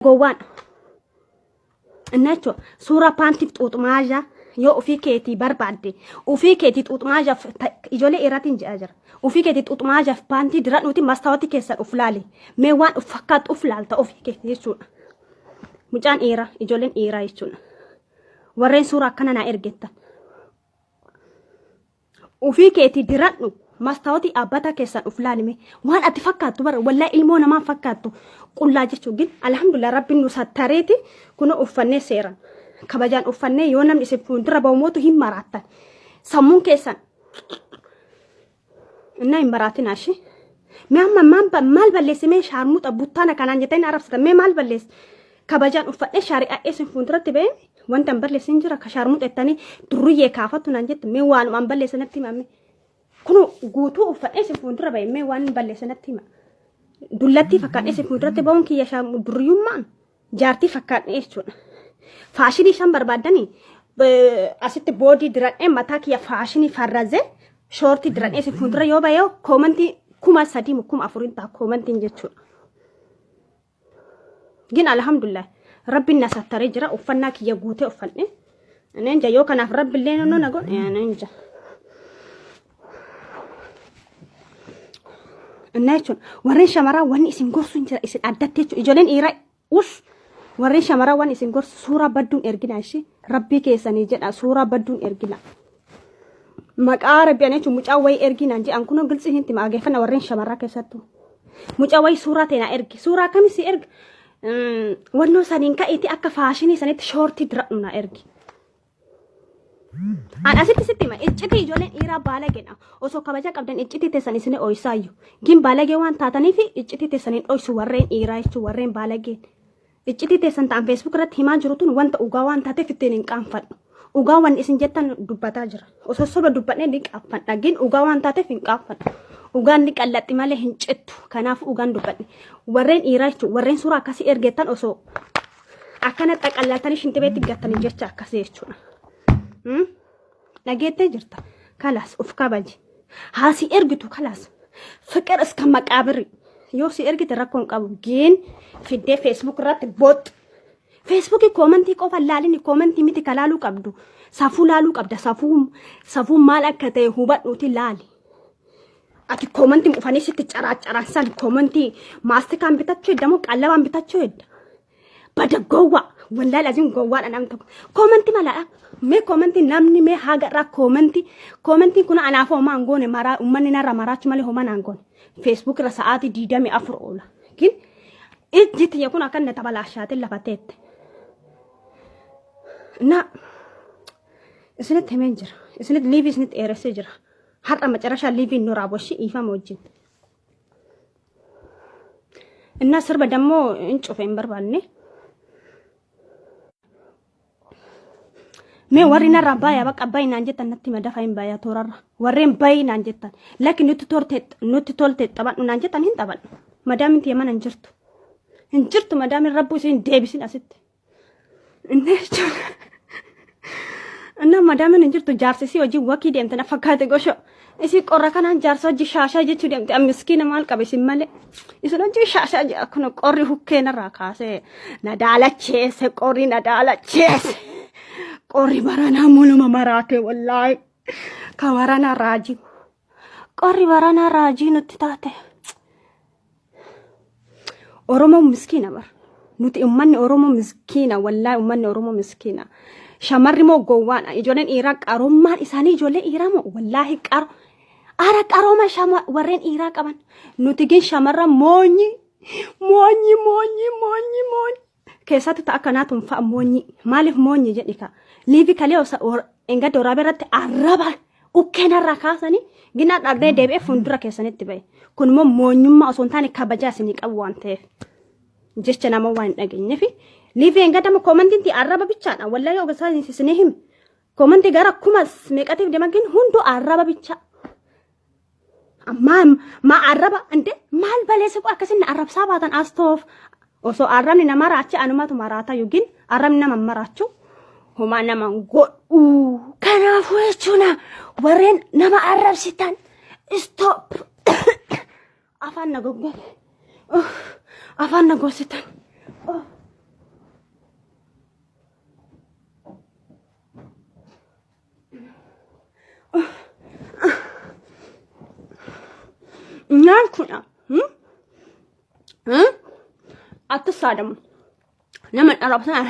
Gowwaan. Innaa jechuudha suuraa paantiif xuuxmaazhaa yoo ofii keetii barbaadde ofii keetii xuuxmaazhaaf ijoollee dhiiraatiin jedhaa jira. Ofii keetii xuuxmaazhaaf paantii diradhuuti mastaawotii keessan of laali. Mee waan of fakkaattu of laalta ofii keetii jechuudha. Mucaan dhiiraa ijoolleen dhiiraa jechuudha. Warreen suuraa akkana naa ergettan. Ufii keetii diradhu mastaawotii dhaabbata keessan uf laalime waan ati fakkaattu bara wallaa ilmoo namaa fakkaattu qullaa jechuun gin alhamdulillah rabbiin nu sattareeti kun uffannee seeran kabajaan uffannee yoo namni isin fuuldura bahu mootu hin maraattan sammuun keessan innaa hin maraatin ashi mee amma maal balleesse mee shaarmuxa buttaana kanaan jettanii arrabsitan mee maal balleesse kabajaan uffadhee shaari'aa isin fuulduratti ba'e wanta hin balleessin jira ka shaarmuxa jettanii durriyyee kaafattu naan jette mee waanuma hin balleesse natti hima mee kun guutuu uffadhee isin fuuldura ba'e mee waan hin balleesse natti hima dullattii fakkaadhee isin fuulduratti ba'uun kiyya durriyyummaan jaartii fakkaadhee jechuudha faashinii isaan barbaaddanii asitti boodii diradhee mataa kiyya faashinii farrazee shoortii diradhee isin fuuldura yoo ba'e koomantii 3000 4000 ta'a koomantiin jechuudha. Gin alhamdulillah rabbiin na sattaree jira uffannaa kiyya guutee uffadhe. Neenja yoo kanaaf rabbillee nannoo na godhe neenja. Innaa jechuun warreen shamaraa wanni isin gorsu hin jira isin addatti jechuun ijoolleen dhiiraa us warreen shamaraa wanni isin gorsu suuraa badduun ergina ishee rabbii keessanii jedha suuraa badduun ergina. Maqaa rabbi ani jechuun mucaa wayii ergii naan jedhan kunoo giltsii hin tima ageeffanna warreen shamarraa keessattuu. Mucaa wayii suuraa ta'e naa ergi. Suuraa akkamii si erga? Wannoo saniin ka'iiti akka faashinii sanitti shoortii diradhu naa ergi. An asitti sitti hima iccitii ijoolleen dhiiraa baalagedha. Osoo kabaja qabdan iccitii teessan isin ooyisaayyu. Gin baalagee waan taataniif iccitii teessan hin dhoysu warreen dhiiraa jechuun warreen baalageen. Iccitii teessan ta'an Facebook irratti himaa jiru tun wanta ugaa waan taateef ittiin hin qaanfadhu. Ugaa wanni isin jettan dubbataa jira. Osoo soba dubbadhee ni qaanfadha. Gin ugaa waan taateef hin qaanfadhu. Ugaan ni qallaxxi malee hin cittu. Kanaafuu ugaan dubbadhe. Warreen dhiiraa jechuun warreen suuraa akkasii ergeettan osoo akkana xaqallaltanii shintibeetti gattanii jecha akkasii jechuudha. Dhageettee jirta. Kalaas of kabaji. Haa si ergitu kalaas. Fiqir iska maqaabiri. Yoo si ergite rakkoon qabu geen fiddee Facebook irratti boox. Feesbuukii koomantii qofa laalini koomantii miti ka laaluu qabdu. Safuu laaluu qabda safuu safuu maal akka ta'e hubadhuuti laali. Ati koomantii ufanii sitti caraacaran san koomantii maastikaan bitachuu hedda moo qallabaan bitachuu hedda. Bada gowwaa wallahi lazim gowwaadha namni tokko. Koomantii malaadha. Mee koomantii namni mee haga irraa koomantii koomantiin kun anaaf homaa hin goone maraa uummanni narra maraachuu malee homaa naan goone. Facebook irra sa'aatii 24 oola. Gin ijji tiyya kun akka inni tabalaashaatiin lafa teette. Na isinitti himeen jira. Isinitti liivii isinitti dheeressee jira. Har'a macarashaa liiviin nu raawwashi dhiifama wajjin. Innaa sirba dammoo hin cufe hin barbaanne. Mee warri narraa baaya bakka bayi naan jettan natti hima dafa hin baaya toorarra. Warreen bayi naan jettan lakki nutti tolte nutti tolte taphadhu naan jettan hin taphadhu. Madaamin tiyya mana hin jirtu. Hin jirtu madaamin rabbuu isin deebisin asitti. Inni jechuun innaa madaamin hin jirtu jaarsi isii hojii wakii deemte na fakkaate gosho. Isii qorra kanaan jaarsa hojii shaashaa jechuu deemte an miskiina maal qaba isin malee. Isin hojii shaashaa jedha kun qorri hukkee narraa kaasee na daalacheesse qorri na daalacheesse. Qorri baranaa muluma maraate wallaahi. Ka baranaa raajii. Qorri baranaa raajii nutti taate. Oromoon miskiina bara. Nuti ummanni Oromoo miskiina wallaahi ummanni Oromoo miskiina. Shamarri moo gowwaadha. Ijoolleen dhiiraa qarummaan isaanii ijoollee dhiiraa moo wallaahi qaro. Ara qarooma shama warreen dhiiraa qaban. Nuti gin shamarran moonyi moonyi moonyi moonyi moonyi. Keessattu ta'a akkanaa tun fa'a moonyi. Maaliif moonyi jedhi ka. Liivi kalee engadda waraabee irratti arraba ukkeen irraa kaasanii ginaa dhabdee deebi'ee fuuldura keessanitti ba'e. Kun immoo moonyummaa osoo hin taane kabajaa isinii qabu waan ta'eef. Jecha nama waan hin dhageenyeef. Liivi engadda immoo koomantiin tii arraba bichaadha. Wallahi ogeessaa isinii himi. Koomantii gara kuma meeqatiif deema gin hunduu arraba bichaa. Maa maa arraba inde maal baleessa koo akkasin na arrabsaa baatan as toof osoo arrabni nama raache anumatu maraata yookiin arrabni nama hin maraachu homaa nama hin godhu. Kanaafuu jechuun warreen nama arrabsitan stop afaan na goggoge afaan na gossitan. Nyaachudha. Attisaadamu. Nama hin arrabsina.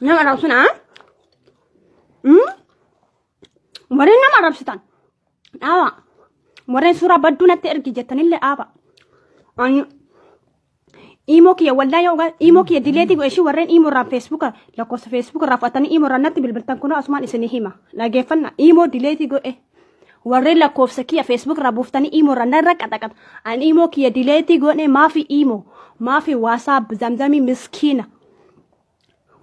Nama arrabsina. Warreen nama arrabsitan dhaaba. Warreen suuraa badduu natti ergi jettanillee dhaaba. Ani iimoo kiyya wallaa yoo iimoo kiyya dileetii godhe ishii warreen iimoo irraa feesbuuka lakkoofsa feesbuuka irraa fudhatanii iimoo irraa natti bilbiltan kunoo asumaan isinii hima. Dhageeffanna iimoo dileetii godhe. Warreen lakkoofsa kiyya feesbuuk irraa buuftanii iimoo irraa narra qaxaqata. Ani iimoo kiyya dileetii godhe maafi iimoo maafi waasaap zamzamii miskiina.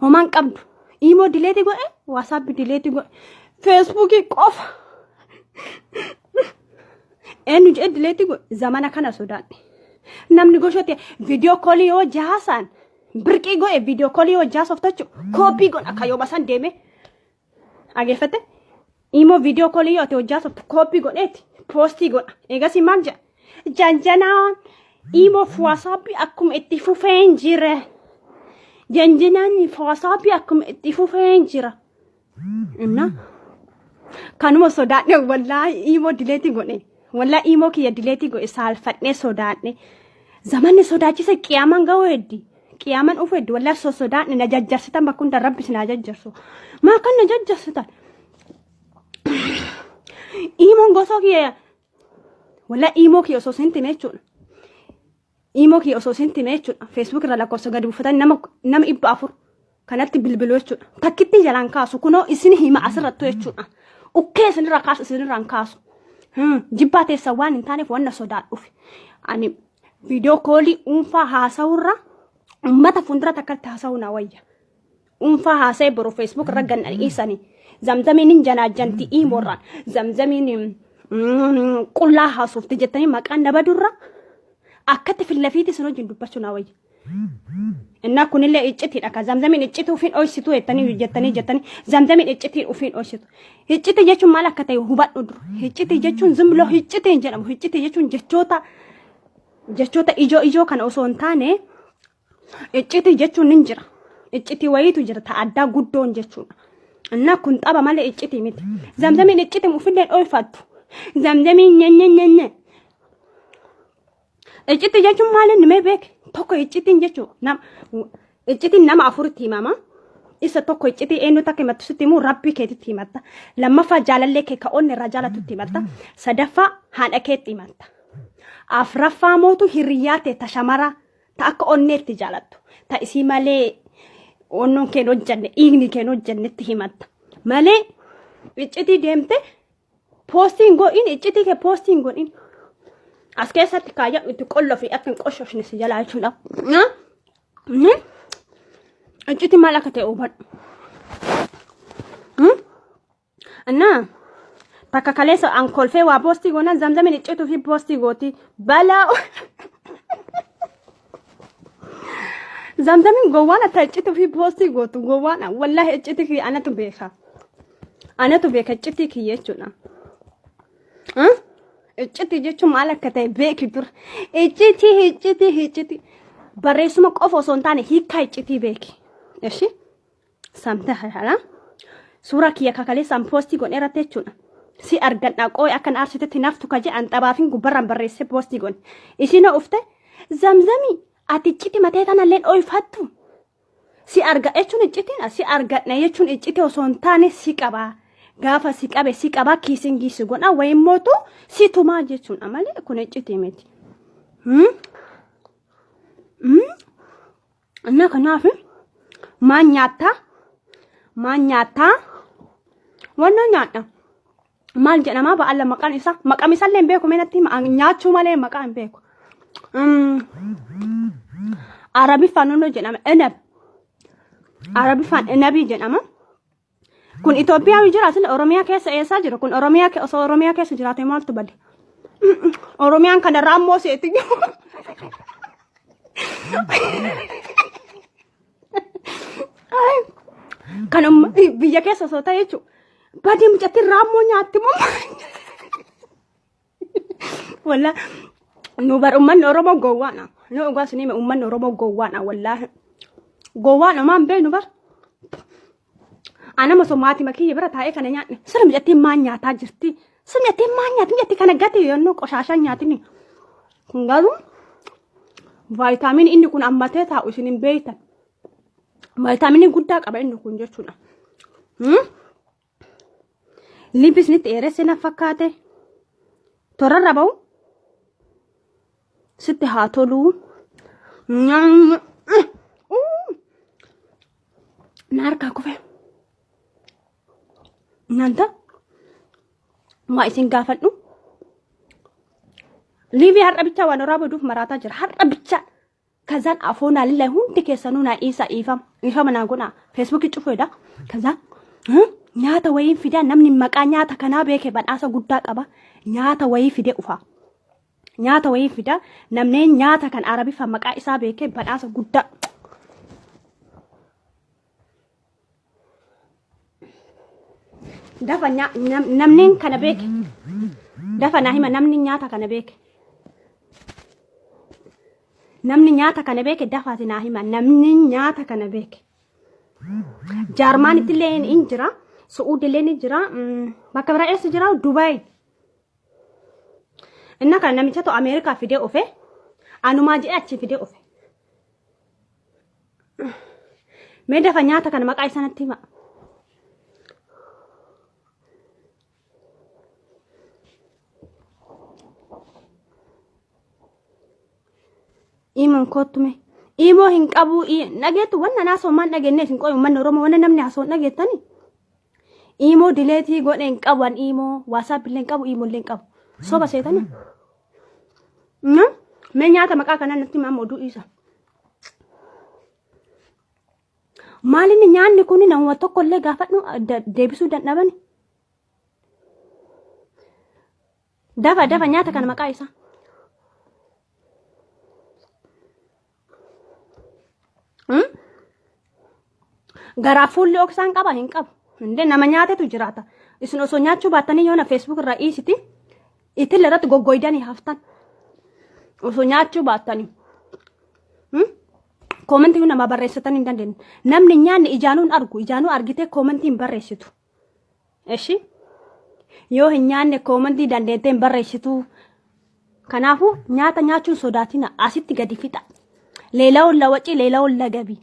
Homaan qabdu. Iimoo dileeti godhe, waasaappi dileeti godhe, feesbuukii qofa. Eenyu jedhe dileeti godhe zamana kana sodaadhe. Namni goshote viidiyoo koolii yoo jaasaan birqii godhe viidiyoo koolii yoo jaasoftachu kooppii godha akka yooma san deeme. Dhageeffatte? Imoo viidiyoo koolii yoo ati hojjaa turtu kooppii godheeti poostii godha. Eegasii maal jedha? Janjanaan imoo waasaappii akkuma itti fufeen jira. Janjanaan waasaappii akkuma itti fufeen jira. Inna kanuma sodaadhe wallaahi imoo dileetii godhe. Wallaahi imoo kiyya dileetii godhe saalfadhee sodaadhe. Zamanni sodaachisa qiyaamaan ga'uu heddi. Qiyaaman dhufu heddu wallahi sossodaadhe na jajjarsitan bakka hunda rabbi isin haa jajjarsu. Maa kan na jajjarsitan? Iimoon gosoo kiyya wallahi iimoo kiyya osoo isin time jechuudha. Iimoo kiyya osoo isin time jechuudha. Facebook irra lakkoofsa gadi buufatan nama 400 kanatti bilbilu jechuudha. Takkitti jalaan kaasu kunoo isin hima asirrattu jechuudha. Ukkee isinirra kaasu isinirra hin kaasu. Jibbaa teessan waan hin taaneef wanna sodaadhuuf. Ani viidiyoo koolii dhuunfaa haasa'urra uummata fuuldura takkatti haasa'uu na wayya. Dhuunfaa haasa'ee boru feesbuuk irra ganna dhiisanii. Zamzamiin hin janaajjanti iimoorraan. Zamzamiin qullaa haasofti jettanii maqaan na badurra akkatti fillafiiti isin wajjin dubbachuu na wayya. Innaa kunillee iccitiidha ka zamzamiin iccitii ofiin dhoysitu jettanii jettanii jettanii zamzamiin iccitii ofiin dhoysitu. Iccitii jechuun maal akka ta'e hubadhu dur. Iccitii jechuun zimloo iccitii hin jedhamu. Iccitii jechuun jechoota jechoota ijoo ijoo kana osoo hin taane iccitii jechuun hin jira. Iccitii wayiitu jira ta addaa guddoon jechuudha. Innaa kun tapha malee iccitii miti. Zamzamiin iccitii ofillee dhoyfattu. Zamzamiin nyenye nyenye. Iccitii jechuun maal inni mee beek? Tokko iccitiin jechuun nama iccitiin nama afuritti himama. Isa tokko iccitii eenyutti akka himattu sitti himu rabbii keetitti himatta. Lammaffaa jaalallee kee ka onni irraa jaalatutti himatta. Sadaffaa haadha keetti himatta. Afraffaa mootu hiriyyaa tee ta shamaraa ta akka onneetti jaalattu. Ta isii malee onnoon keen hojjanne dhiigni keen hojjannetti himatta. Malee iccitii deemte Poostiin godhin iccitii kee poostiin godhin. As keessatti kaayyadhu itti qolloo fi akka hin qoshofne si jalaa jechuudha. Iccitii maal akka ta'e hubadhu. Innaa takka kaleessa an kolfee waa poostii goonaan zamzamiin iccituu fi poostii gooti. Balaa. Zamzamiin gowwaan akka iccituu fi poostii gootu gowwaan wallaahi iccitii kiyya anatu beeka. Anatu beeka iccitii kiyya jechuudha. Iccitii jechuun maal akka ta'e beeki dura. Iccitii iccitii iccitii. Barreessuma qofa osoo hin taane hiikkaa iccitii beeki. Eshi? Samta haala. Suuraa kiyya kakaleessaan poostii godhe irratti jechuudha. Si argadha qooyi akka na aarsitetti naftu ka jedhan xabaafin gubbarraan barreessee poostii godhe. Isiin hoo ufte zamzamii ati icciti matee tanallee dhoyfattu. Si arga jechuun iccitiin si argadha jechuun icciti osoo hin taane si qabaa. Gaafa si qabe si qabaa kiisingii si godha wayi mootu si tumaa jechuudha malee kun iccitii miti. Innaa kanaaf maal nyaattaa? Maal nyaattaa? Wannoo nyaadha. Maal jedhamaa ba'alla maqaan isaa? Maqaan isaallee hin beeku mee natti hima. Nyaachuu malee maqaa hin beeku. Arabiffaan onnoo jedhama. Inab. Arabiffaan inabii jedhama. Kun Itoophiyaa jira sila Oromiyaa keessa eessaa jira? Kun Oromiyaa osoo Oromiyaa keessa jiraate maaltu bade? Oromiyaan kana raammoo seeti. Kan biyya keessa osoo ta'e jechuudha. Badii mucattiin raammoo nyaatti moo? Wallah nu bar ummanni Oromoo gowwaadha. Nu dhugaa isin hime ummanni Oromoo gowwaadha wallaahi. Gowwaadha maan beeknu bar. Anama osoo maatii kiyya bira taa'ee kana nyaadhe. Sirri mucattiin maal nyaataa jirti? Sirri mucattiin maal nyaati? Mucattii kana gati yennoo qoshaashaa nyaatini. Kun garuu vaayitaamiin inni kun ammatee taa'u isin hin beektan. Vaayitaamiinii guddaa qaba inni kun jechuudha. Limbisnitti dheeresse na fakkaate. Torarra ba'u. Sitti haa toluu. Na harkaa kufe. Nanta waa isin gaafadhu. Liivii har'a bichaa waan horaa baduuf maraataa jira. Har'a bichaa. Kazaan afoonaa lillahi hundi keessanuu naa dhiisaa dhiifama. Dhiifama naa godhaa. Feesbuukii cufuudha. Kazaan nyaata wayiin fidaa namni maqaa nyaata kanaa beeke badhaasa guddaa qaba. Nyaata wayii fidee dhufa. Nyaata wayii fidaa namni nyaata kan Arabiffaa maqaa isaa beekee badhaasa guddaa. Dafa namni kana beeke. Dafa naa hima namni nyaata kana beeke. Namni nyaata kana beeke dafaati naa hima namni nyaata kana beeke. Jaarmaanitti illee in jira. Su'uudi illee ni jira. Bakka biraa eessa jira? Dubaay. Inna kana namichatu Ameerikaa fidee ofe. Anumaa jedhee achi fidee ofe. Mee dafa nyaata kana maqaa isaa natti hima. Imoon koottume. Imoo hin qabu. Dhageettu wanna naasoo maan dhageenye isin qoy uummanni Oromoo wanna namni haasoo hin dhageettani. Imoo dileetii godhe hin qabu an imoo waasaap illee hin qabu imoo illee hin qabu. Soba seetani. Mee nyaata maqaa kanaa natti himaa oduu dhiisa. Maalinni nyaanni kun namuma tokko illee gaafadhu deebisuu dadhabani. Dafa dafa nyaata kana maqaa isaa. Garaa fuulli oksaan qaba hin qabu. Indee nama nyaatetu jiraata. Isin osoo nyaachuu baattanii yoona Facebook irraa dhiisiti itilla irratti goggoydanii haftan. Osoo nyaachuu baattanii. Koomentii nama barreessatan hin dandeenye. Namni nyaanni ijaanuu hin argu. Ijaanuu argitee koomentii hin barreessitu. Eshi yoo hin nyaanne koomentii dandeettee hin barreessitu. Kanaafuu nyaata nyaachuun sodaatina asitti gadi fixa. Leelawon lawacii leelawon lagabii.